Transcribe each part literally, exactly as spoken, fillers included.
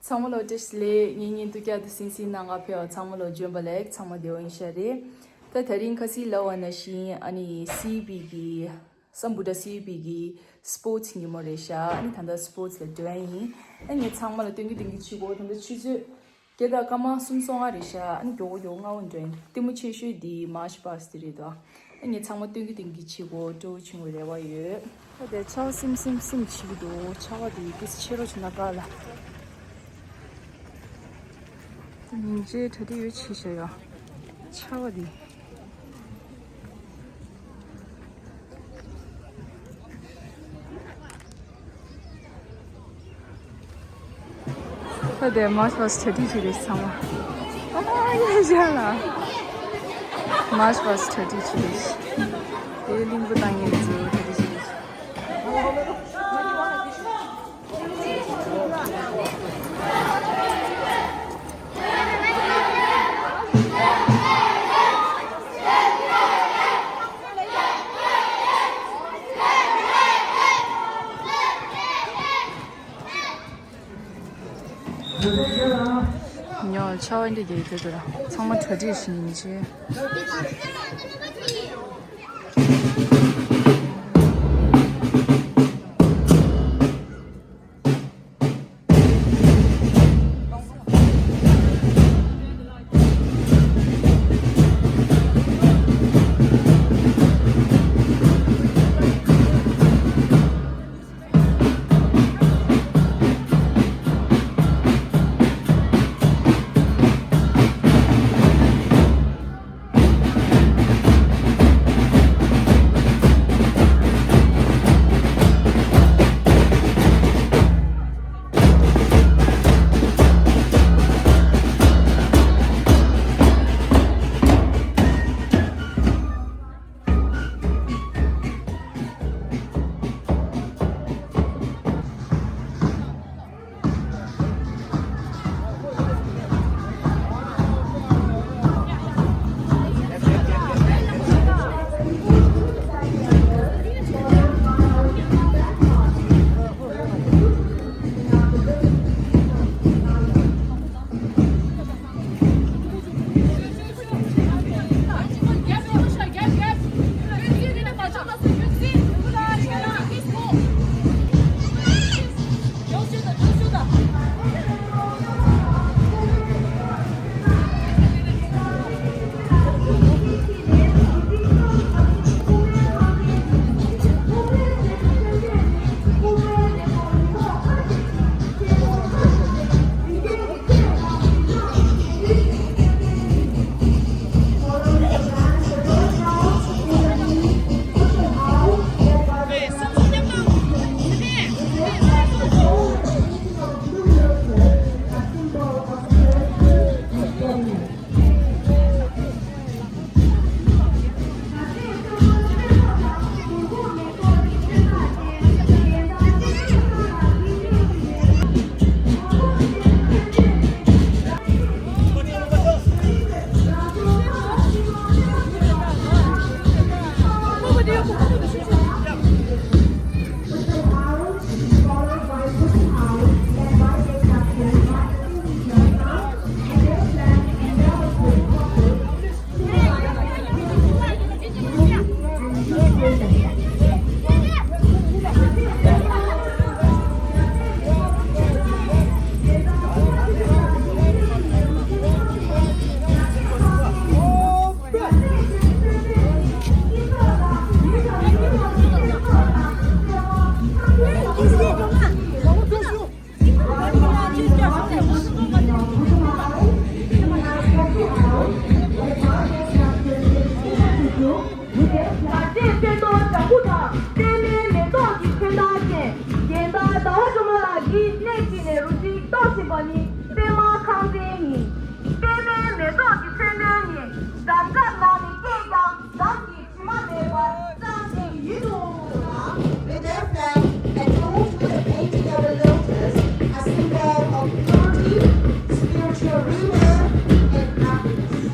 ཚང་མ་ལོ་བཀྲ་ཤིས་བདེ་ལེགས། ངེད་གཉིས་ཏུ་ཀྱ་དུ་སིན་སིན་ནང་ང་ཕེབས་པ་ཚང་མ་ལོ་བྱོན་པ་ལེགས། ཚང་མ་བདེ་པོ་ཡིན་ཤག་རེད། ད་དེ་རིང་ཁ་སིག་ལབ་པ་ནང་བཞིན་ཨ་ནི་སི་བི་གི་སམ་བྷོ་ཊ་སི་བི་གི་སི་པོར་ཊི་སི་ཉིན་མོ་རེད་ཤག་ཨ་ནི་ད་ལྟ་སི་པོར་ཊི་སི་ལ་འགྲོ་ཡ་ཡིན། ཨ་ངས་ཚང་མ་ལ་སྟོན་གི་སྟོན་གི་བྱེད་དགོས། ད་ལྟ་ཆུ་ཚོད་བརྒྱད་དང་སྐར་མ་སུམ་ཅུ་སོ་ལྔ་རེད་ཤག་ཨ་ནི་མགྱོགས་པོ་མགྱོགས་པོ་སྔ་པོ་འགྲོ་ཡིན། ལྟད་མོ་ཆེ་ཤོས་འདི་མཱར་ཆི་པཱ་སི་དེ་རེད་དོ། ཨ་ངས་ཚང་མ་སྟོན་གི་སྟོན་གི་བྱེད་དགོས། སྤྲོ་པོ་བྱུང་བའི་རེ་བ་ཡོད། ད་དེ་ཆར་པ་སིམ་སིམ་སིམ་བྱེད་ཀྱི་འདུག་ཆར་པ་དེ་ཏིས་ཆེ་རོ་བྱུང་ན་དགའ་ལ། ཉིན་བྱེད་གྲ་སྒྲིག་ཡོད་བྱས་བཞག་ཡོད། ཆར་པ་དེ། ད་དེ་མཱར་ཆི་པཱ་སི་གྲ་སྒྲིག་བྱེད་རེད་ཚང་མ། ཨ་ཡ་ཡ་ལ། མཱར་ཆི་པཱ་སི་གྲ་སྒྲིག་བྱེད་རེད། དེ་གླིང་བུ་བཏང་མཁན་ཚོ་གྲ་སྒྲིག་བྱེད་རེད། ཉོ་ཆ་བ་འདི་རྒྱལ་ཁྱོད་དུ་ར་ཚང་མ་གྲ་སྒྲིག་བྱེད་ཡིན་ཆེ། ད་ལྟའི་སྟོན་ཐོག་ལྗང་ཁུ་དང་པད་མའི་མེ་ཏོག་གི་མཚོན་རྟགས་ཅན། རྒན་བདག་ཟླ་བ་སྒྲོལ་མ་ལགས་ཀྱིས་གནས་གཅིག་ནས་རུ་སྒྲིག་གཏོད་བཞིན་པ་ནི་པད་མ་ཁང་ཚན་ཡིན། པད་མའི་མེ་ཏོག་གི་མཚོན་དོན་ནི་འགྲམ་ཁ་ནང་ནས་སྐྱེས་ཀྱང་འགྲམ་གྱི་དྲི་མ་མེད་པར་གཙང་ཞིང་ཡིད་དུ་འོང་བ། With their flag, a toast with a painting of a lotus, a symbol of purity, spiritual rebirth, and happiness.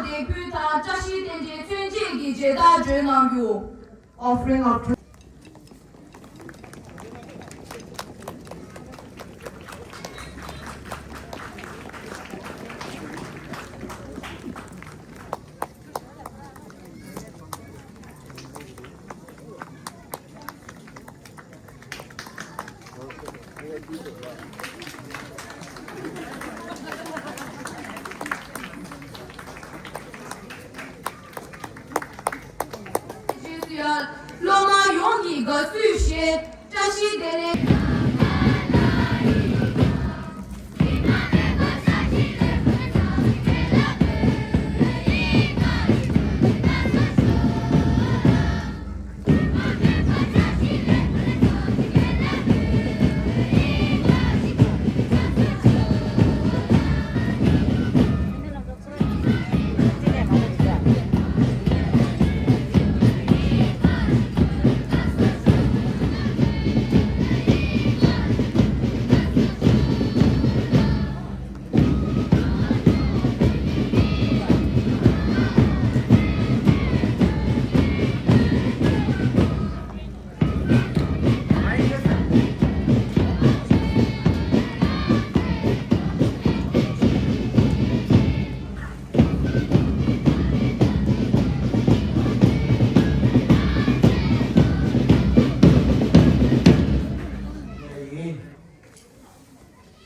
ཕུལ་དང་། བཀྲ་ཤིས་རྟེན་འབྲེལ་མཚོན་བྱེད་ཀྱི་མཇལ་དར་སྒྲོན་གནང་རྒྱུ། Offering of སློབ་མ་ཡོངས་ཀྱིས་དགའ་བསུ་བཞེས། བཀྲ་ཤིས་བདེ་ལེགས།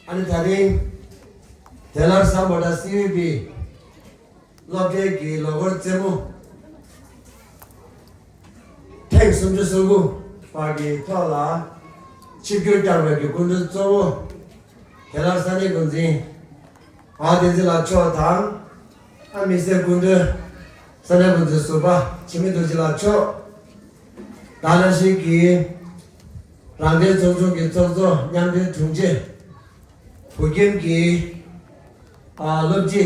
ཨ་ནི་ད་རིང་དེ་ལ་བསམ་པ་ད་སི་ཝི་བི་སློབ་གྲྭའི་གི་ལོ་འཁོར་རྩེད་མོ་ཐེངས་སུམ་ཅུ་སོ་དགུ་བར་གྱི་ཐོག་ལ་ཆིབས་བསྒྱུར་བསྐྱངས་པའི་གི་སྐུ་མགྲོན་གཙོ་བོ་དེ་ལ་ས་གནས་འགོ་འཛིན་ཨ་བསྟན་འཛིན་ལགས་མཆོག་དང་། ཨ་མི་སེར་སྐུ་མགྲོན། ས་གནས་འགོ་འཛིན་ཟུར་པ་འཆི་མེད་རྡོ་རྗེ་ལགས་མཆོག་ད་ནང་བཞིན་གྱི་རང་བདེན་ཚོགས་ཆུང་གི་ཚོགས་གཙོ་མཉམ་འབྲེལ་དྲུང་ཆེ་བོད་ཁྱིམ་གྱི་ཨ་སློབ་སྤྱི།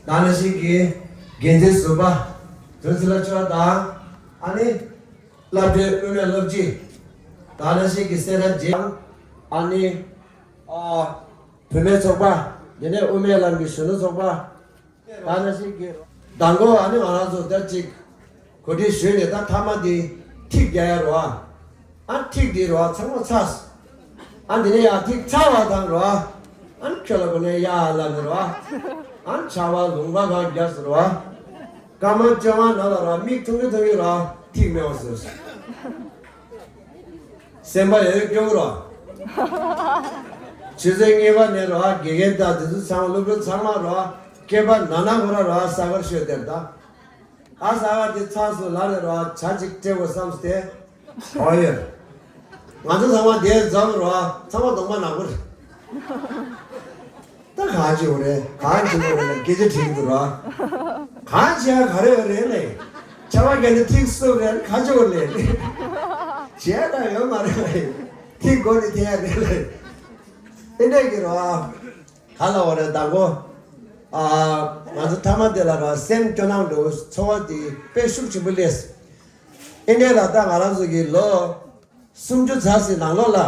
ད་ནང་བཞིན་གྱི་འགན་འཛིན་ཟུར་པ་དོན་ཚེ་ལགས་མཆོག་དང་། ཨ་ནི་སློབ་གྲྭའི་དབུ་མའི་སློབ་སྤྱི། ད་ནང་བཞིན་གྱི་སེ་ར་བྱེས། ཨ་ནི་ཨ་བུད་མེད་ཚོགས་པ། དེ་ནས་དབུ་མའི་ལམ་གྱི་གཞོན་ནུ་ཚོགས་པ། ད་ནང་བཞིན་གྱི་མདང་དགོང་ཨ་ནི་ང་རང་ཚོ་ད་ཅིག་གོ་སྒྲིག་ཞུས་ནས་ད་མཐའ་མ་འདི་ཐིག་རྒྱག་ཡ་རོ་ཨ། ཨ་ཐིག་འདི་རོ་ཨ་ཚང་མ་ཚར་སོང་། ཨ་འདི་ནས་ཡང་ཐིག་ཚར་བ་དང་རོ་ཨ། ཨ་ཁྱོད་ལ་གོ་ནས་ཡ་ལ་ནི་རོ་ཨ། ཨ་ཆར་པ་ལུང་པ་གང་རྒྱག་སོང་རོ་ཨ། སྐར་མ་བཅོ་ལྔ་ནང་ལ་རོ་ཨ་མིག་ཐུང་གི་ཐུང་གི་རོ་ཨ་ཐིག་མེད་པ་བཟོས་སོང་། སེམས་པ་ཡོད་སྐྱོ་རོ། ཆུ་ཚོད་གཉིས་པ་ནས་རོ་དགེ་རྒན་དང་དེ་ཚོ་ཚང་མ་སློབ་ཕྲུག་ཚང་མ་རོ་སྐེད་པ་ན་ན་ཁོ་ར་རོ་ས་གར་ཤོད་དེར་ད། ཨ་ས་གར་དེ་ཚགས་སུ་ལ་ནས་རོ་ཇ་ཅིག་སྤྲད་དགོས་བསམ་སྟེ། ཨོ་ཡོད། ང་ཚོ་ཚང་མ་དེར་འཛོམས་རོ་ཚང་མ་གདོང་པ་ནག་པོ་རེད། ད་གང་བྱེད་དགོས་རེད། གང་བྱེད་དགོས་རེད་ལ་སྐད་ཆ་དྲིས་འདུག་ར། གང་བྱེད་ཡ་ག་རེ་ཡོད་རེད་ལས། ཆར་པ་བརྒྱབ་ནས་ཐིག་བསུབ་རེད། གང་བྱེད་དགོས་ལས། བྱེད་ཡ་ད་ཡོད་མ་རེད་ལས། ཐིག་མགོ་ནས་འཐེན་ཡ་རེད་ལས། ཨེ་འདྲས་ཀྱི་རོ། ག་ལ་བ་རེད་ད་གོ། ཨ་ང་ཚོ་མཐའ་མ་དེ་ལ་རོ་སེམས་སྐྱོ་སྣང་འགྲོ་ཚོར་བ་དེ་དཔེ་ཤུགས་ཆེན་པོ་སླེབས། ཨེ་འདྲས་ལ་ད་ང་རང་ཚོ་གི་ལོ་སུམ་ཅུ་ཚར་ཟིན་ནང་ལོགས་ལ།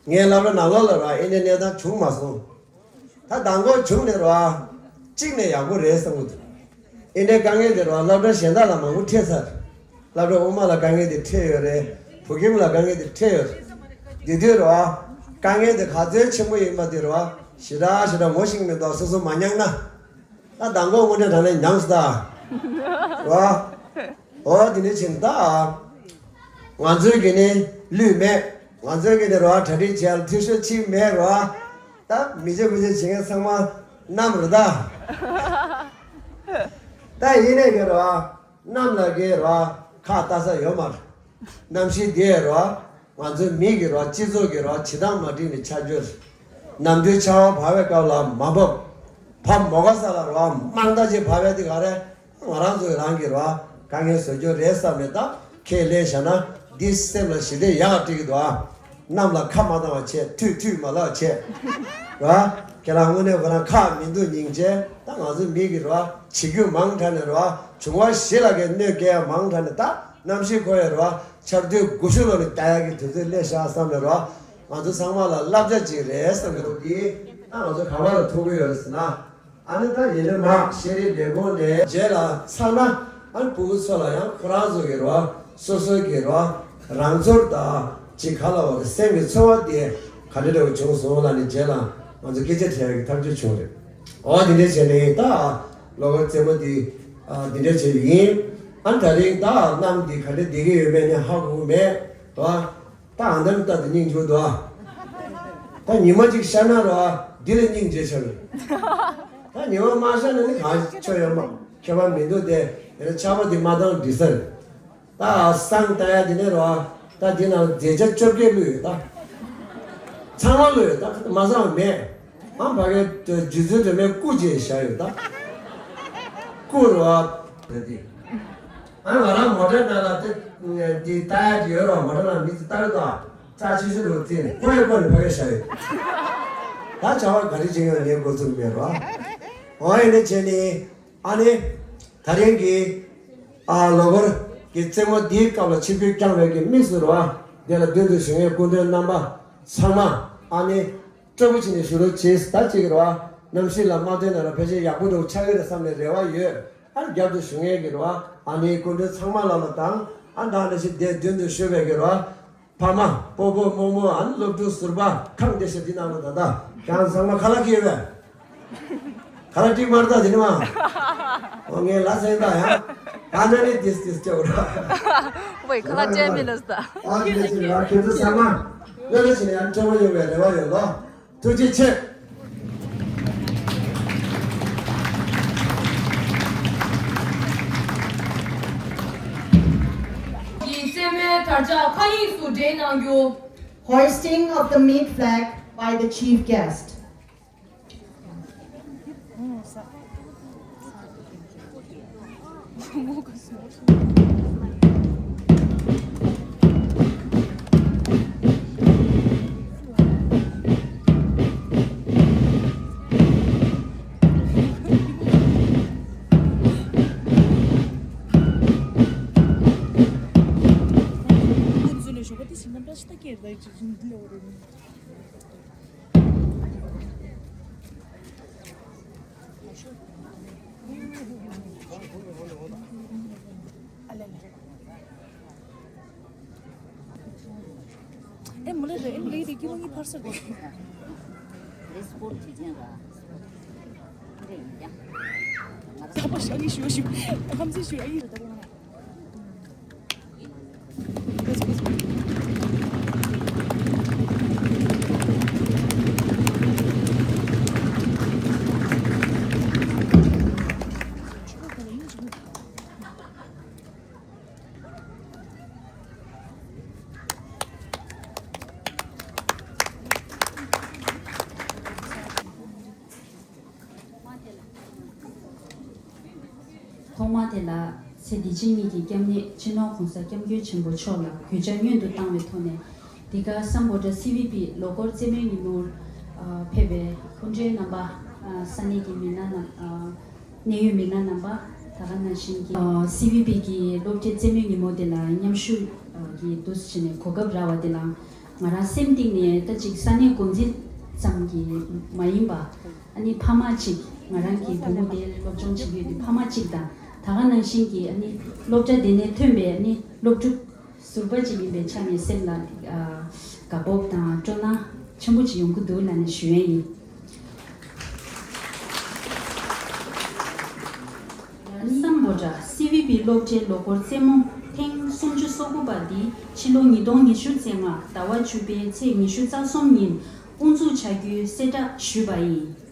ངའི་སློབ་གྲྭ་ནང་ལོགས་ལ་རོ་ཨེ་འདྲའི་གནས་སྟངས་བྱུང་མ་སོང་། ད་མདང་དགོང་བྱུང་ནས་རོ་ཨ། གཅིག་ནས་ཡག་པོ་རེད་བསམ་གི་འདུག་ཨེ་འདྲའི་དཀའ་ངལ་དེ་རོ་ཨ་སློབ་གྲྭ་གཞན་དག་ལ་མང་པོ་འཕྲད་ཚར། སློབ་གྲྭ་དབུ་མ་ལ་དཀའ་ངལ་དེ་འཕྲད་ཡོད་རེད། བོད་ཁྱིམ་ལ་དཀའ་ངལ་དེ་འཕྲད་ཡོད་རེད། དེ་དུས་རོ་ཨ། དཀའ་ངལ་དེ་ག་ཚོད་ཆེན་པོ་ཡིན་པ་དེ་རོ་ཨ། ཞེ་དྲག་ཞེ་དྲག་ངོ་ཤེས་ཀྱི་མི་འདུག་སོ་སོ་མ་མྱངས་ན། ད་མདང་དགོང་དངོས་འབྲེལ་དྲང་གནས་མྱངས་སོང་ད། རོ་ཨ། འོ་དེ་ནས་ཕྱིན་ད། ང་ཚོའི་གི་ནི་ལུས་མེད། ང་ཚོའི་གི་ནི་རོ་གྲ་སྒྲིག་བྱས་ལ་ཐིག་ཤོད་ཅིག་མེད་རོ། ད་མི་བྱེད་མི་བྱེད་བྱེད་མཁན་ཚང་མ་གནམ་རེད་ད། ད་ཡིན་ནས་གི་རོ་གནམ་ལ་གི་རོ་ཁ་ལྟ་ས་ཡོད་མ་རེད། གནམ་གཤིས་འདི་རོ། ང་ཚོའི་མི་གི་རོ་སྤྱི་ཚོགས་ཀྱི་རོ་བྱེད་སྟངས་མ་འགྲིག་ནས་ཆགས་རྒྱུ་རེད། ནམ་དུས་ཆར་པ་བབས་པའི་སྐབས་ལ་མ་བབས། ཕ་མོ་ག་ས་ལ་རོ་མང་དག་ཅིག་བབས་པའི་དེ་ག་རེད། ང་རང་ཚོའི་རང་གི་རོ་དཀའ་ངལ་བཟོ་རྒྱུ་རེད་བསམ་ནས་ད་ཁས་ལེན་བཞག་ན་འདི་སེམས་ལ་ཞི་བདེ་ཡག་སྤྲད་ཀྱི་འདུག་ཨ། གནམ་ལ་ཁ་མ་བཏང་བ་བྱས། ཐུད་ཐུད་མ་ལབ་བྱས། རོ་ཁྱེད་རང་དངོས་གནས་ཁོ་རང་ཁག་མི་འདུག་སྙིང་རྗེ། ད་ང་ཚོའི་མི་གི་རོ་བྱེད་རྒྱུ་མང་དྲགས་ནས་རོ་བྱུང་བ་བཞི་ལ་གའི་གནོད་སྐྱེལ་ཡ་མང་དྲགས་ནས་ད་གནམ་གཤིས་ཁོ་ཡ་རོ། ཆར་དུས་དགུ་ཤུ་ལོ་ནས་རྒྱག་ཡག་གི་དུས་ཚོད་སླེབས་ཤག་བསམ་ནས་རོ། ང་ཚོ་ཚང་མ་ལ་བསླབ་བྱ་ཅིག་རེད་བསམ་གི་འདུག་གི། ད་ང་ཚོ་ག་བ་ལ་ཐུག་གི་ཡོད་རེད་ཟེར་ན། ཨ་ནི་ད་ཡིན་ན་མ་ཤེས་རིག་ལས་ཁུངས་ནས་རྗེས་ལ་ཚར་ན། ཨ་ནི་ཕྲུ་གུ་ཚོ་ལ་ཡང་ཁོ་རང་ཚོ་གི་རོ། སོ་སོ་གི་རོ། རང་ཚོར་ད་ཅིག་ག་ལ་བ་རེད། སེམས་ཀྱི་ཚོར་བ་དེ་ག་འདྲ་འདྲ་བོ་བྱུང་སོང་ལབ་ནས་རྗེས་ལ་ང་ཚོ་སྐད་ཆ་དྲི་ཡ་གི་ཐབས་ཇུས་བྱུང་རེད། འོ་དེ་འདྲ་བྱས་ནས་ད་ལོ་གོར་རྩེད་མོ་དེ་ཨ་འདི་འདྲ་བྱས་ཡིན། ཨ་ནི་ད་རིང་ད་གནམ་འདི་ག་འདྲ་བསྡད་ཀྱི་ཡོད་མེད་ནི་ཧ་གོ་གི་མེད་རོ། ད་ཨ་འདམ་ལྟ་དུ་སྙིང་རྗེ་འདུག་ཨ། ད་ཉི་མ་གཅིག་ཤར་ན་རོ་ཨ། འདི་ལ་སྙིང་རྗེ་ཆགས་རེད། ད་ཉི་མ་མ་ཤར་ན་ནི་གང་ཆོ་ཡོད་མ་ཁྱད་པར་མི་འདུག་སྟེ། ཡང་ཆར་པ་འདི་མ་བཏང་འགྲིག་ས་རེད། ད་སང་ད་ཡ་འདི་ནས་རོ་ཨ། ད་འདི་ནང་མཛེས་ཆ་བཅོ་བརྒྱད་བླུགས་ཡོད་ད། ཚང་མ་བླུགས་ཡོད་ད། མ་བཟང་བ་མེད། ཨ་ཕ་གའི་རྗེ་བཙུན་སྒྲོལ་མའི་སྐུ་བཅས་བཞག་ཡོད་ད། སྐུ་རོ་ཨ། ད་འདི། ཨ་ང་རང་མོ་ཊ་ནང་ལ་དེ་འདི་ལྟ་ཡ་དེ་ཡོད་རོགས། མོ་ཊ་ནང་མི་ཚོ་ལྟ་རེ་དང་རྩ་ཆེ་ཤོས་རུ་བརྩིས་ནས་ཁོ་ཡི་སྐོར་ནས་ཕ་གི་བཞག་ཡོད། ད་བྱ་བ་ག་རེ་བྱེད་ཡོང་ངའི་འགོ་ཚུགས་མེད་རོགས། འོ་ཡིན་ནས་བྱས་ནས་ཨ་ནི་ད་རིང་གི་ཨ་ལོ་གོར་གྱི་རྩེད་མོ་འདིའི་སྐབས་ལ་ཆིབས་བསྒྱུར་བསྐྱངས་པའི་གི་དམིགས་སུ་རོགས། འདི་ལ་མདུན་དུ་བཞུགས་མཁན་སྐུ་མགྲོན་རྣམ་པ་ཚང་མ་ཨ་ནི། སྤྲོ་པོ་བྱས་ནས་བཞུགས་རོགས་བྱེད། ད་ཅིག་རོ། གནམ་གཤིས་ལ་མ་ལྟོས་ན་ར་ཕལ་ཆེར་ཡག་པོ་འགྲོ་ཆགས་ཀྱི་རེད་བསམ་ནས་རེ་བ་ཡོད། ཨ་རྒྱབ་ཏུ་བཞུགས་མཁན་གྱི་རོ། ཨ་ནི་སྐུ་མགྲོན་ཚང་མ་ལ་ལ་དང་། ཨ་ད་ནི་ཞིག་དེ་མདུན་དུ་བཞུགས་པའི་གི་རོ། ཕ་མ་སྤོ་བོ་རྨོ་མོ། ཨ་ནི་སློབ་ཕྲུག་ཟུར་པ་ཁམས་བདེ་ཤ་འདི་ནང་ལ་ད་ལྟ་ཁྱེད་རང་ཚང་མ་ཁ་ལག་གི་ཡོད་པས། ཁ་ལག་ཏིག་མར་ད་དེ་ནི་མ། ཨོ་ངས་ལ་སེང་ད་ཡང་། ད་ནི་ནི་ཏིས་ཏིས་སྐྱོ་ར། ཝེ་ཁ་ལག་ཅན་མི་ལ་སྟ། ཨ་ཁྱེད་ཚོ་ལ་ཁྱེད་ཚོ་ཚང་མ། ལོ་ལོ་ཞིག་ནས་ཡང་སྤྲོ་བོ་ཡོང་བའི་རེ་བ་ཡོད་ལོ། ཐུགས་རྗེ་ཆེ། ཡིན་སེ་མའི་དར་ཆ་ཁ་ཡིག་སུ་འདྲེན་གནང་རྒྱུ། Hoisting of the meet flag by the chief guest. ཨེ་མ་ལེ་རེ་ཨེ་མ་ལེ་རེ་ཀི་མ་ངི་ཕར་སར་གོ། རེ་སི་པོར་ཊི་བྱེད་ཀྱི་ཡིན་ར། འདྲ་ཡིན་ཀྱང་། ད་པ་ཤ་ངི་ཞུ་ཞུ་ཁམ་སི་ཞུ་ཨ་ཡི་རེ་ད་པ་ང་། ཐོག་མ་དེ་ལ་ཚེ་འདི་ཕྱི་གཉིས་ཀྱི་སྐྱབས་གནས་སྤྱི་ནོར་༸གོང་ས་༸སྐྱབས་མགོན་ཆེན་པོ་མཆོག་ལ་གུས་ཕྱག་སྔོན་དུ་བཏང་བའི་ཐོག་ནས། འདི་ག་སམ་བྷོ་ཊ་སི་ཝི་པི་ལོ་འཁོར་རྩེད་མོའི་ཉིན་མོར་ཕེབས་པའི་སྐུ་མགྲོན་རྣམ་པ། ས་གནས་ཀྱི་མི་སྣ་རྣམས། གནད་ཡོད་མི་སྣ་རྣམ་པ། ད་ག་ནང་བཞིན་གྱི་སི་ཝི་པི་གི་སློབ་གྲྭའི་རྩེད་མོའི་ཉིན་མོ་དེ་ལ་མཉམ་ཞུགས་ཀྱི་འདུག་ཟེར་ནས་གོ་སྐབས་རག་པ་དེ་ལ་ང་རང་སེམས་གཏིང་ནས་ད་ཅིག་ས་གནས་འགོ་འཛིན་ཙམ་གྱི་མ་ཡིན་པ། ཨ་ནི་ཕ་མ་གཅིག་ང་རང་གི་བུ་མོ་དེ་སློབ་སྦྱོང་བྱེད་ཀྱི་ཡོད་དུས་ཕ་མ་གཅིག་དང་། ད་ག་ནང་བཞིན་གྱི་ཨ་ནི་སློབ་གྲྭ་དེ་ནས་ཐོན་པའི་ཨ་ནི་སློབ་ཕྲུག་ཟུར་པ་ཅིག་ཡིན་པའི་ཆ་ནས་སེམས་ལ་དགའ་སྤོབས་དང་སྤྲོ་སྣང་ཆེན་པོ་ཅིག་ཡོང་གི་འདུག་ལབ་ནས་ཞུ་ཡས་ཡིན། སམ་བྷོ་ཊ་སི་ཝི་པི་སློབ་གྲྭའི་ལོ་འཁོར་རྩེད་མོ་ཐེངས་སུམ་ཅུ་སོ་དགུ་པ་འདི་ཕྱི་ལོ་ཉིས་སྟོང་ཉི་ཤུ་རྩ་ལྔ་ཟླ་བ་བཅུ་པའི་ཚེས་ཉི་ཤུ་རྩ་གསུམ་ཉིན་དབུ་འཛུགས་བྱ་རྒྱུའི་གསལ་བསྒྲགས་ཞུས་པ་ཡིན།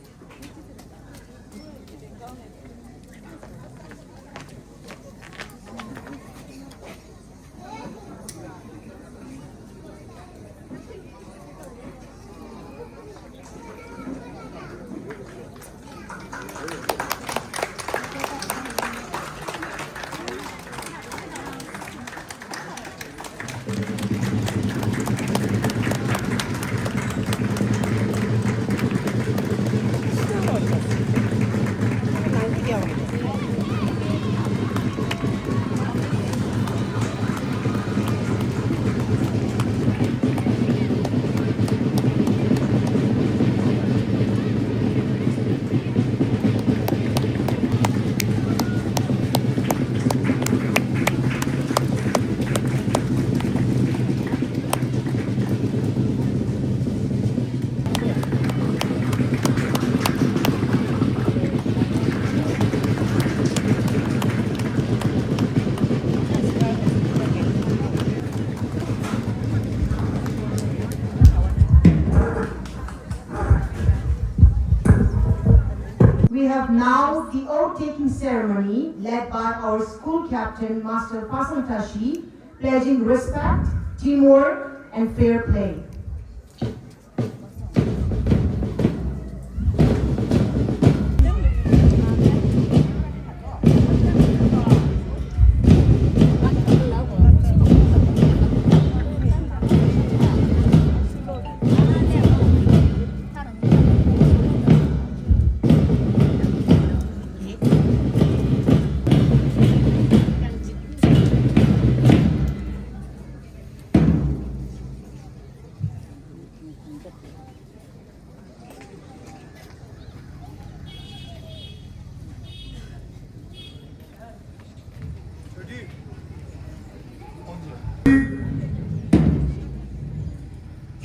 Now, the oath-taking ceremony, led by our school captain, Master Pasang Tashi, pledging respect, teamwork, and fair play.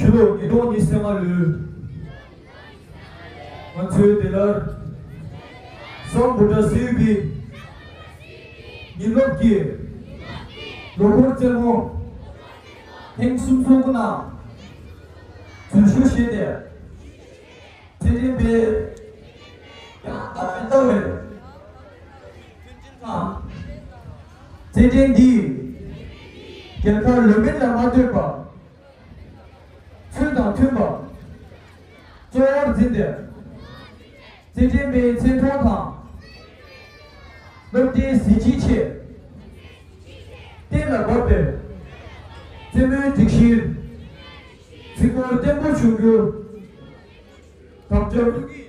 ཕྱི་ལོ་ཉིས་སྟོང་ཉི་ཤུ་རྩ་ལྔ་ལོའི། ང་ཚོའི་འདི་ལར་སམ་བྷོ་ཊ་སིའུ་པི་ཉིན་སློབ་ཀྱི་ལོ་འཁོར་རྩེད་མོ་ཐེངས་སུམ་ཅུ་སོ་དགུ་ནང་འཛུལ་ཞུགས་བྱས་ཏེ། རྩེད་འགྲན་པའི་ཡང་དག་པའི་ལྟ་བའི་མཐུན་སྒྲིལ་དང་། རྩེད་འགྲན་འདིས་རྒྱལ་ཁབ་ལུས་སྨན་ལ་མ་ལྟོས་པར། ཚུལ་དང་མཐུན་པ་གཙོ་བོར་འཛིན་ཏེ། རྩེད་འགྲན་པའི་མཚན་མཐོང་དང་། སློབ་གྲྭའི་གཟི་བརྗིད་ཆེད། གཏན་ལ་དབབ་པའི་རྩེད་མོའི་སྒྲིག་གཞིར་བརྩི་བཀུར་བརྟན་པོ་བྱུང་རྒྱུར་དམ་བཅའ་སྒྲུབ་ཀྱི།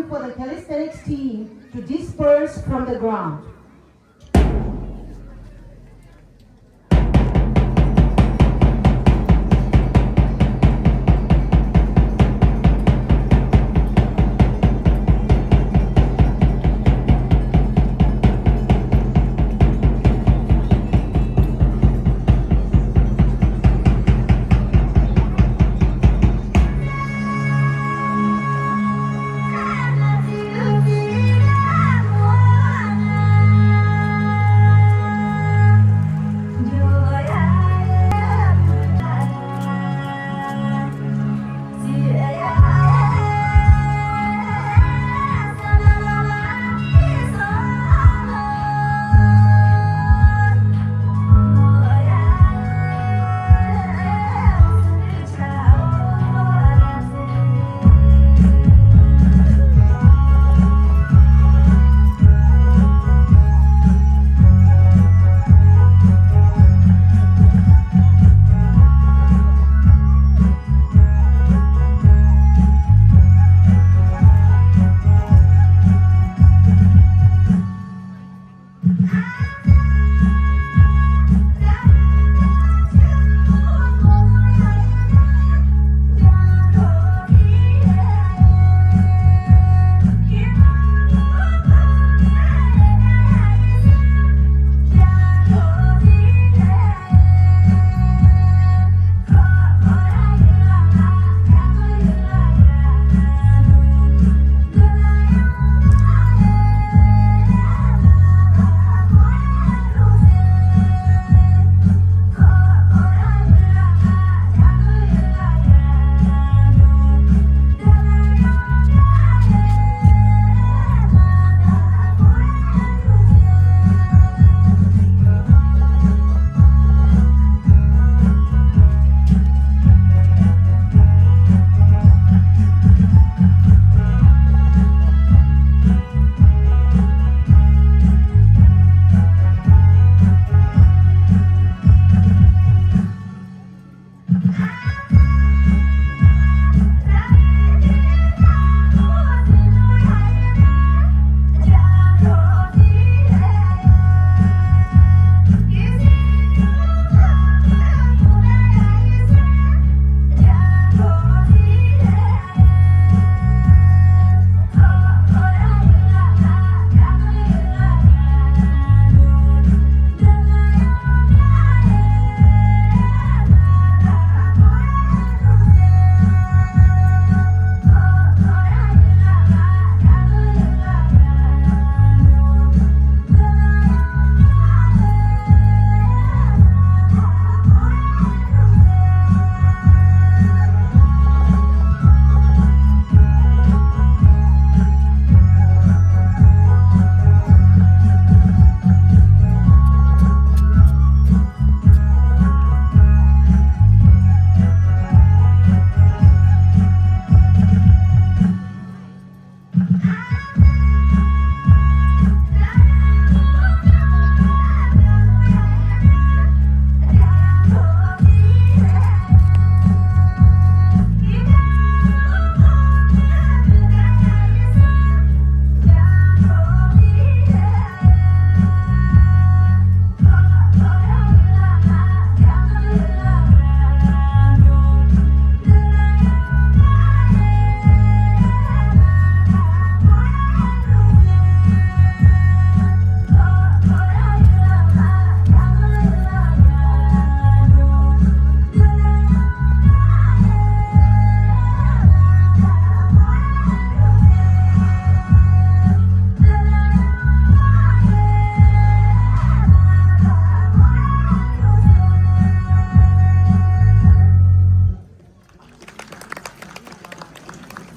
For the calisthenics team to disperse from the ground.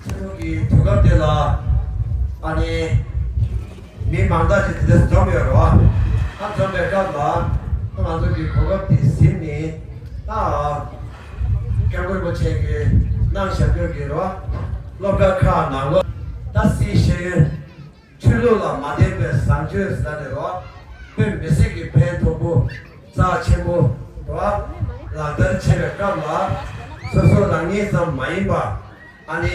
ཆོས་ལུགས་ཀྱི་དུས་སྐབས་དེ་ལ་ཨ་ནི་མི་མང་དག་ཅིག་དེ་འདྲ་འཛོམས་ཡོད་རེད་བ། ཨ་འཛོམས་པའི་སྐབས་ལ་ང་ཚོ་གི་གོ་སྐབས་དེ་ཟིན་ནས་ད་སྐྱབས་མགོན་རིན་པོ་ཆེ་གིས་གནང་བཞག་རྒྱུ་གི་རེད་བ། སློབ་གྲྭ་ཁག་ནང་ལོགས་ད་སྲིད་ཞུ། ཆོས་ལུགས་ལ་མ་བརྟེན་པའི་བཟང་སྤྱོད་ཟེར་ནས་རོ། དཔེ་མི་སྲིད་ཀྱི་ཕན་ཐོགས་པོ་རྩ་ཆེན་པོ་རོ། ལག་བསྟར་བྱེད་པའི་སྐབས་ལ་སོ་སོ་རང་ཉིད་ཙམ་མ་ཡིན་པ་ཨ་ནི་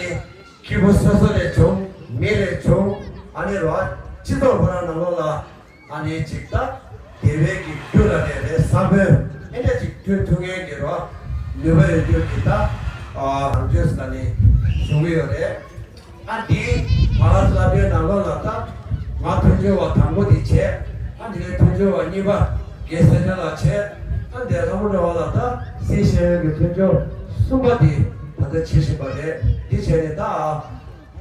སྐྱེས་བུ་སོ་སོ་ལས་བྱུང་ མི་ལས་བྱུང་། ཨ་ནི་རོ། སྤྱི་ཚོགས་ཁོ་རང་ནང་ལོགས་ལ་ཨ་ནི་ཅིག་ད་དེ་བས་ཀྱི་རྒྱུ་ལ་རེ་རེ་ས་བོན་ཨེ་འདྲ་ཅིག་བསྐྲུན་ཐུབ་མཁན་གྱི་རོ། ནུས་པ་ཡོད་རྒྱུ་གི་ད་རང་ཆོས་ས་ནས་བྱུང་གི་ཡོད་རེད། ཨ་འདི་ང་ལ་སློབ་གྲྭའི་ནང་ལོགས་ལ་ད་ང་མཐུན་སྦྱོར་བ་དང་པོ་དེ་བྱས། ཨ་འདི་ནས་མཐུན་སྦྱོར་བ་གཉིས་པ་རྒན་སེ་ཐན་ལགས་བྱས། ཨ་འདི་ལྷ་མོ་འདྲ་བ་ལ་ད་སྲིད་ཤེས་ཡོན་གྱི་མཐུན་སྦྱོར་གསུམ་པ་དེ་ད་ལྟ་བྱེད་བཞིན་པ་རེད། འདི་བྱས་ནས་ད་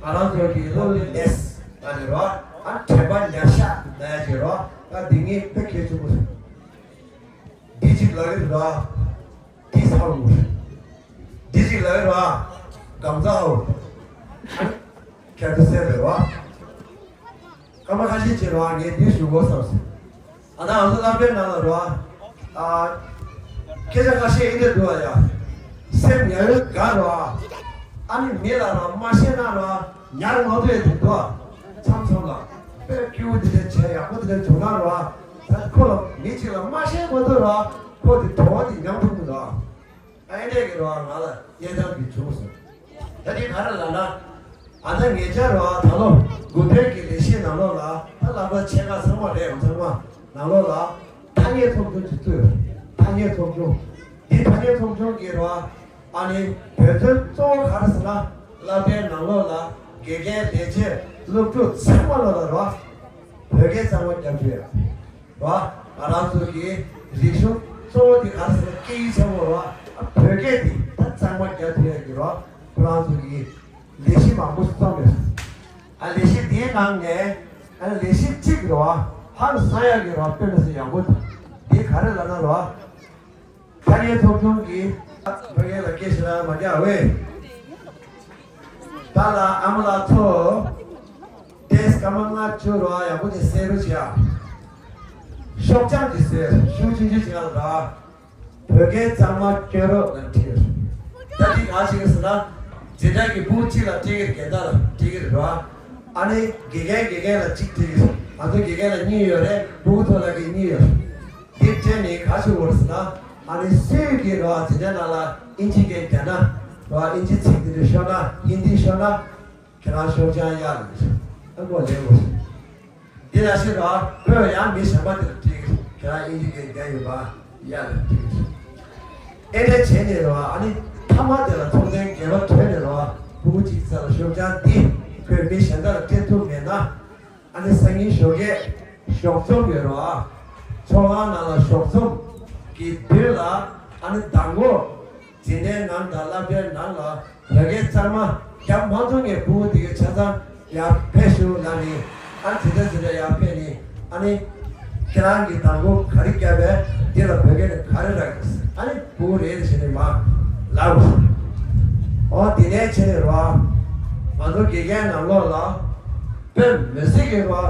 ང་རང་ཚོ་གི་སློབ་གླིང་ལས་ད་ནི་རོ། ཨ་དྲན་པ་ཉར་ཤག་ན་ཡ་གི་རོ། ཨ་འདི་ངས་དཔེ་གལ་ཆེན་པོ་རེད། འདི་གཅིག་ལ་རེད་ར། འདི་ཚ་བོ་རེད། འདི་གཅིག་ལ་རེད་ར། སྒམ་ཚ་བོ། ཁྱད་དུ་གསལ་རེད་ར། སྐར་མ་ཁ་ཤས་ཅིག་ར་ངས་འདི་ཞུ་དགོས་བསམ་སོང་། ཨ་ན་ང་ཚོ་སློབ་གྲྭའི་ནང་ལ་ར། ཨ། སྐད་ཆ་ཁ་ཤས་ཡིན་དེ་འདུག་ཨ་ཡ། སེམས་ཉར་ཡོད་དགའ་ར། ཨ་ནི་མི་ལ་ར་མ་བཤད་ན་ར་ཉར་ངོ་དེ་འདུག་ཨ། མཚམས་མཚམས་ལ། དཔེ་སྐྱིད་པོ་དེ་འདྲ་བྱས་ཡག་པོ་དེ་འདྲ་བྱུང་ན་ར། ད་ཁོ་ལ་མི་གཅིག་ལ་མ་བཤད་དགོས་འདུག་ར། ཁོ་དེ་དོ་བ་དེ་མྱངས་ཐུབ་འདུག་ཨ། ཨ་ནེ་གི་རོ་ང་ལ་གནས་སྟངས་འདི་བྱུང་སོང་། ད་འདི་ག་རེ་ལབ་ན། ཨ་ད་ངེད་ཅག་རོ་ད་ལོ་དགུ་ཐེར་གྱི་ལས་གཞི་ནང་ལོགས་ལ་ད་བསླབ་པ་ཆེ་ཁག་ཚང་མ་རེད། ཚང་མ་ནང་ལོགས་ལ་ཐ་སྙད་ཚོགས་ཆུང་ཅིག་བཙུགས་ཡོད། ཐ་སྙད་ཚོགས་ཆུང་། འདི་ཐ་སྙད་ཚོགས་ཆུང་གི་རོ། ཨ་ནི་བོད་དོན་གཙོ་བོ་ག་རེ་ཟེར་ན། བསླབ་གྲྭའི་ནང་ལོགས་ལ་དགེ་རྒན་ལས་བྱེད་སློབ་ཕྲུག་ཚང་མ་ལོ་ལ་རོ། བོད་སྐད་གཙང་མ་རྒྱབ་རྒྱུ་ཡ། རོ། ང་རང་ཚོ་གི་རིག་གཞུང་གཙོ་བོ་དེ་ག་རེ་ཟེར་ན་སྐད་ཡིག་ཆེན་མོ་རོ། བོད་སྐད་དེ་ད་གཙང་མ་རྒྱབ་ཐུབ་ཡ་གི་རོ། ཁོ་རང་ཚོ་གི་ལས་གཞི་མང་པོ་ཞིག་བརྩམས་ཡོད། ཨ་ལས་གཞི་དེའི་ནང་ནས་ཨ་ལས་གཞི་གཅིག་རོ། ཧང་སང་ཡ་གི་རོ་དཔེ་མི་སྲིད་ཡག་པོ་འདུག་འདི་ག་རེ་ལབ་ན་རོ། ཐ་སྙད་ཚོགས་ཆུང་གིས་ཕ་གི་ལ་སྐད་ཆ་རང་མ་རྒྱག་བས། པཱ་ལགས་ཨ་མ་ལགས་ཚོ། ཏེས་སྐར་མ་ལྔ་བཅུ་རོ་ཡག་པོ་དེ་གསན་རོགས་བྱེད་ཨ། ཤོག་བྱང་དེ་གསན་ཤུགས་ཆུང་ཆུང་བྱེད་ཨ་ལ། བོད་སྐད་གཙང་མ་སྐྱོན་རོགས་ལ་བྲིས། ད་འདི་ག་བྱེད་ཀྱི་ཟེར་ན། འཛིན་གྲྭ་གི་ཕྲུ་གུ་གཅིག་ལ་སྤྲད་ཀྱི་རེད། རྒན་བདག་ལ་སྤྲད་ཀྱི་རེད་རོ། ཨ་ནི་དགེ་རྒན་དགེ་རྒན་ལ་གཅིག་སྤྲད་ཀྱི་རེད། ང་ཚོ་དགེ་རྒན་ལ་གཉིས་ཡོད་རེད། ཕྲུ་གུ་ཚོ་ལ་གི་གཉིས་ཡོད་རེད། འདི་སྤྲད་ནས་ག་ཞིག་འོར་ཟེར་ན། ཨ་ནི་སུས་ཀྱིས་རོ་འཛིན་གྲྭ་ནང་ལ་ཨིན་ཇི་སྐད་བརྒྱབ་ན། རོ་ཨིན་ཇི་ཚིག་འདི་འདྲ་ཤོད་ན་ཧིན་དི་ཤོད་ན། ཁྱེད་རང་ཤོག་བྱང་གཡར་ལ་ཨ་མགོ་ལེན་དགོས། འདི་ལ་ཤི་རོ་བོད་ཡང་མི་གཞན་པ་དེར་བྲིས། ཁྱེད་རང་ཨིན་ཇི་སྐད་བརྒྱབ་ཡོད་པ་གཡར་ལ་བྲིས། ཨེ་འདྲ་བྱས་ནས་རོ་ཨ་ནི་མཐའ་མ་དེ་ལ་ཚོགས་ཆེན་རྒྱས་པ་གྲོལ་ནས་རོ་ཕྲུ་གུ་གཅིག་རྩ་ལ་ཤོག་བྱང་འདི་ཁོས་མི་གཞན་དག་ལ་སྤྲད་ཐུབ་མེད་ན། ཨ་ནི་སང་ཉིན་ཞོགས་ཀས་ཞོགས་ཚོགས་ཡོད་རོ། ཚོགས་ཁང་ནང་ལ་ཞོགས་ཚོགས་ཀྱི་མདུན་ལ་ཨ་ནི་མདང་དགོང་འཛིན་གྲྭའི་ནང་དང་སློབ་གྲྭའི་ནང་ལ་བོད་སྐད་གཙང་མ་རྒྱབ་མ་ཐུབ་མཁན་ཕྲུ་གུ་དེ་གའི་ཆ་ཚང་ཡར་ཕེབས་ཤོག་ལབ་ནི། ཨ་ནི་འཛིན་གྲྭ་འཛིན་གྲྭ་ཡར་ཕེབས་ནི། ཨ་ནི་ཁྱེད་རང་གིས་མདང་དགོང་ག་རེ་བརྒྱབ་པས་འདི་ལ་བོད་སྐད་ནས་ག་རེ་རག་གི་འདུག་ཨ་ནི་ཕྲུ་གུ་རེ་རེ་བྱས་ནས་མར་ལབ་དགོས། ཨོ་དེ་ནས་བྱས་ནས་རོ། ང་ཚོ་དགེ་རྒན་ནང་ལོགས་ལ། དཔེ་མི་སྲིད་ཀྱི་རོ།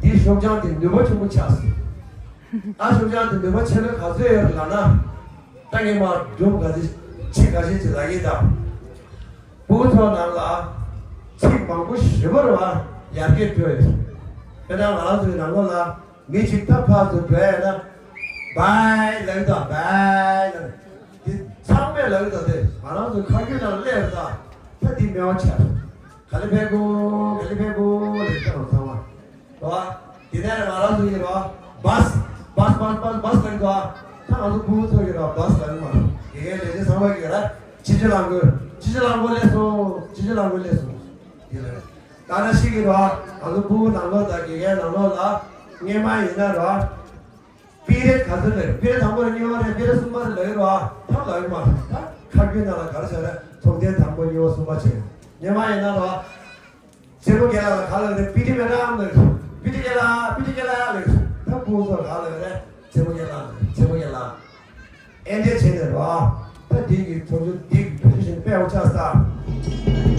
འདི་ཤོག་བྱང་དེ་ནུས་པ་ཆེན་པོ་ཆགས་སོང་། ཨ་ཤོག་བྱང་དེ་ནུས་པ་ཆེ་ལོས་ག་ཚོད་ཡོད་རེད་ལབ་ན། ད་ངས་མར་སྒྲུང་འགའ་ཤས་ཚིག་འགའ་ཤས་ཅིག་ལབ་ཀྱི་ད། ཕྲུ་གུ་ཚོ་ནང་ལ་ཚིག་མང་པོ་ཞེ་པོ་རེད་བ། ཡར་རྒྱས་འགྲོ་ཡོད། དཔེར་ན་ང་རང་ཚོའི་ནང་ལོགས་ལ་མི་གཅིག་ད་ཕར་ཚུར་འགྲོ་ཡ་ཡིན་ན། བའི་ལབ་ཀྱི་ད་བའི་ལབ། འདི་ཚང་མས་ལབ་ཀྱི་ད། དེ་ང་རང་ཚོའི་ཁ་རྒྱུན་ནང་སླེབས་ད། ད་འདི་སྨྲས་པ་ཆགས། ག་ལེ་ཕེ་གོ་ག་ལེ་ཕེ་གོ་ལབ་ཀྱི་ད་ཚང་མ། རོ། དེ་ནས་ང་རང་ཚོ་ཡིན་རོ། བཱས། བཱས་བཱས་བཱས་བཱས་ལབ་འདུག་ད་ང་ཚོ་ཕྲུ་གུ་ཚོ་ཡིན་རོ་བཱས་ལབ་མ། དགེ་རྒན་ལས་བྱེད་ཚང་མ་གིས་ར། ཅི་ཅི་ལང་གོ་ཅི་ཅི་ལང་གོ་སླེབས་སོང་། ཅི་ཅི་ལང་གོ་སླེབས་སོང་། དེ་ལ་ད་ན་ཞིག་གིས་རོ། ང་ཚོ་ཕྲུ་གུ་ནང་ལོགས་དང་དགེ་རྒན་ནང་ལོགས་ལ། སྔས་མ་ཡིན་ན་རོ། པི་རེད་ག་ཚོད་རེད། པི་རེད་དང་པོ་རེད། གཉིས་པ་རེད། པི་རེད་གསུམ་པ་རེད་ལབ་ཡོད་རོ། ད་ལབ་ཡོད་མ་རེད། ད་ཁ་རྒྱུན་ནང་ལ་ག་རེ་བྱ་རེད། ཚོགས་ཐེངས་དང་པོ་གཉིས་པ་གསུམ་པ་བྱས། སྔས་མ་ཡིན་ན་རོ། རྩེད་མོ་རྒན་ལགས་ལ་ག་ལབ་རེད། པི་ཏི་མེ་ཌམ་ལབ་རེད། པི་ཏི་རྒན་ལགས། པི་ཏི་རྒན་ལགས་ལབ་རེད། ད་ཕྲུ་གུ་ཚོར་ག་ལབ་རེད། རྩེད་མོ་རྒན་ལགས་ལབ་རེད། རྩེད་མོ་རྒན་ལགས། ཨེ་འདྲས་བྱས་ནས་རོ། ད་འདི་གི་ཚོགས་ཆུང་འདི་གི་བོད་ཆུ་ཞིང་དཔེ་འོ་ཆགས་ས།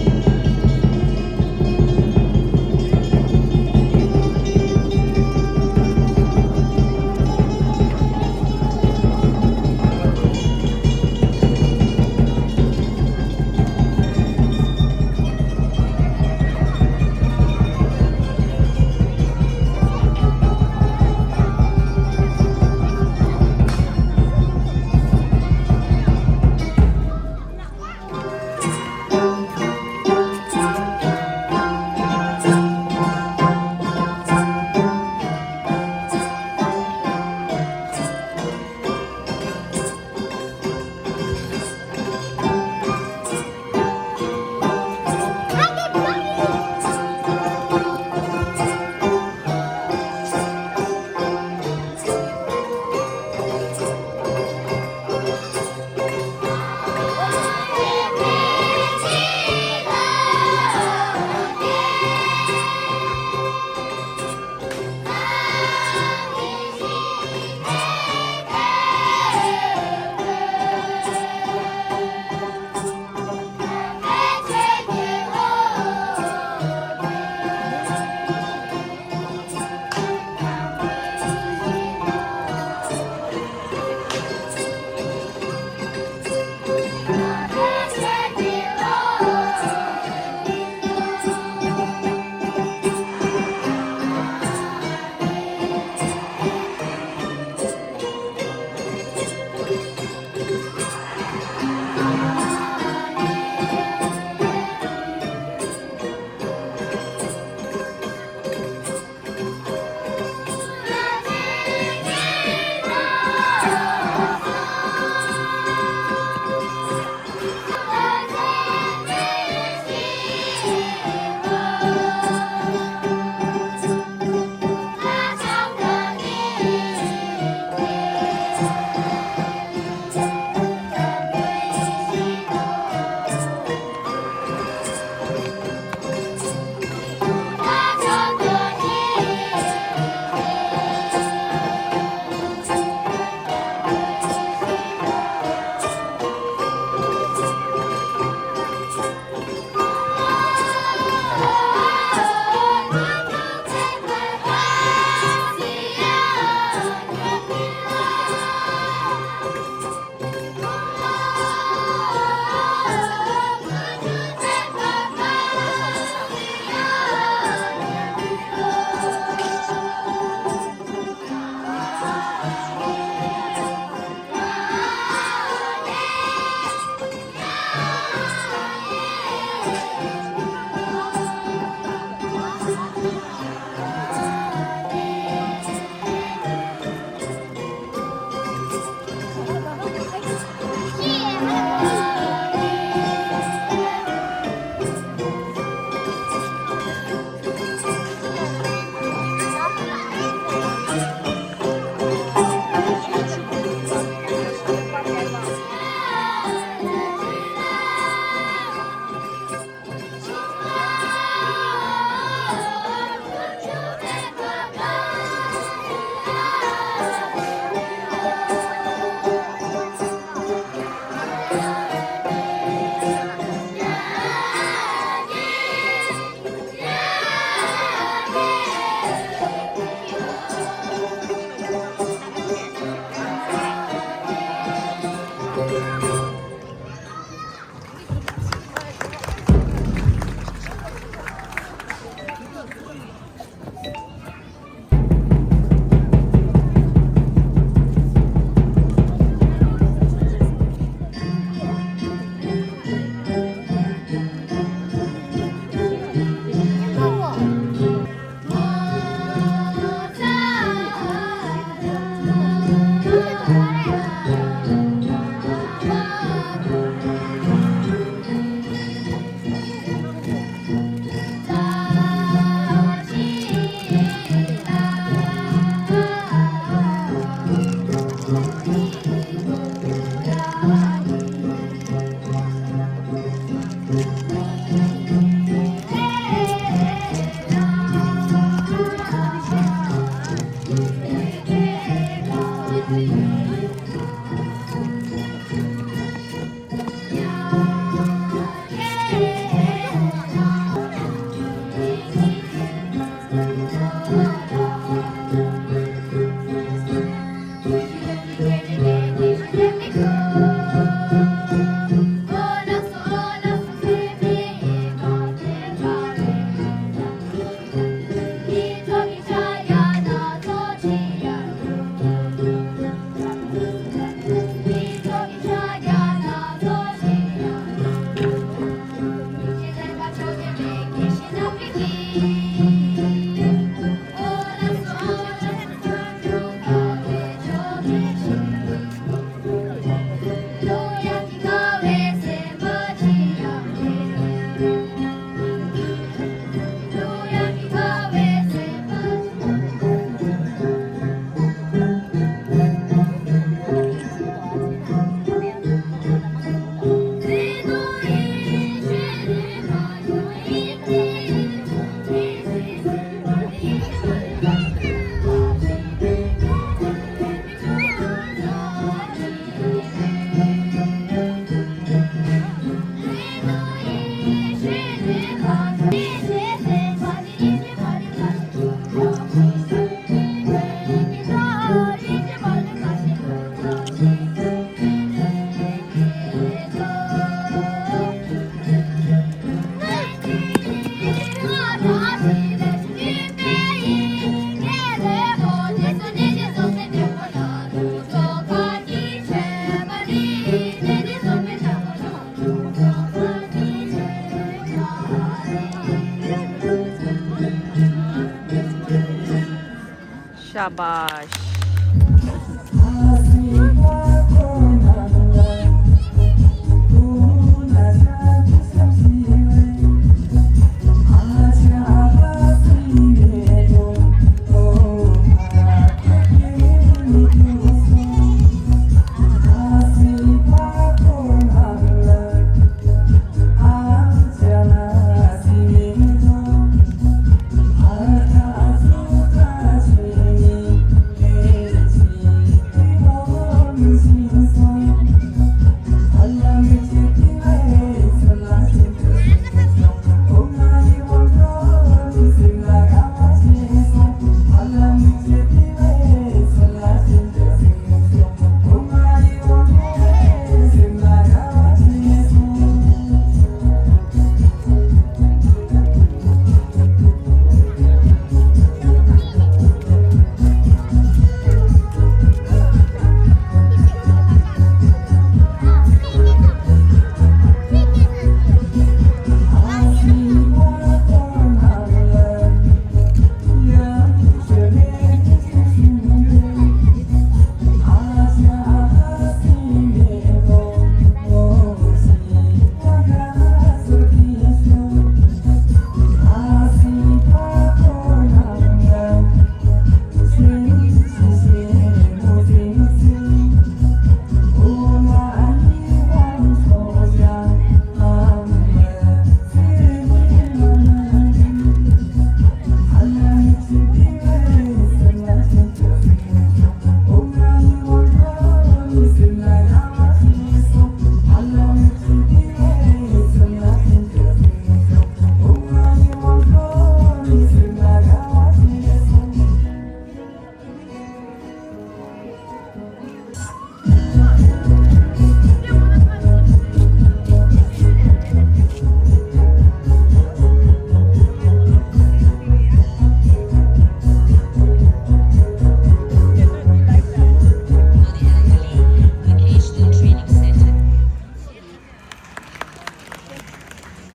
शाबाश।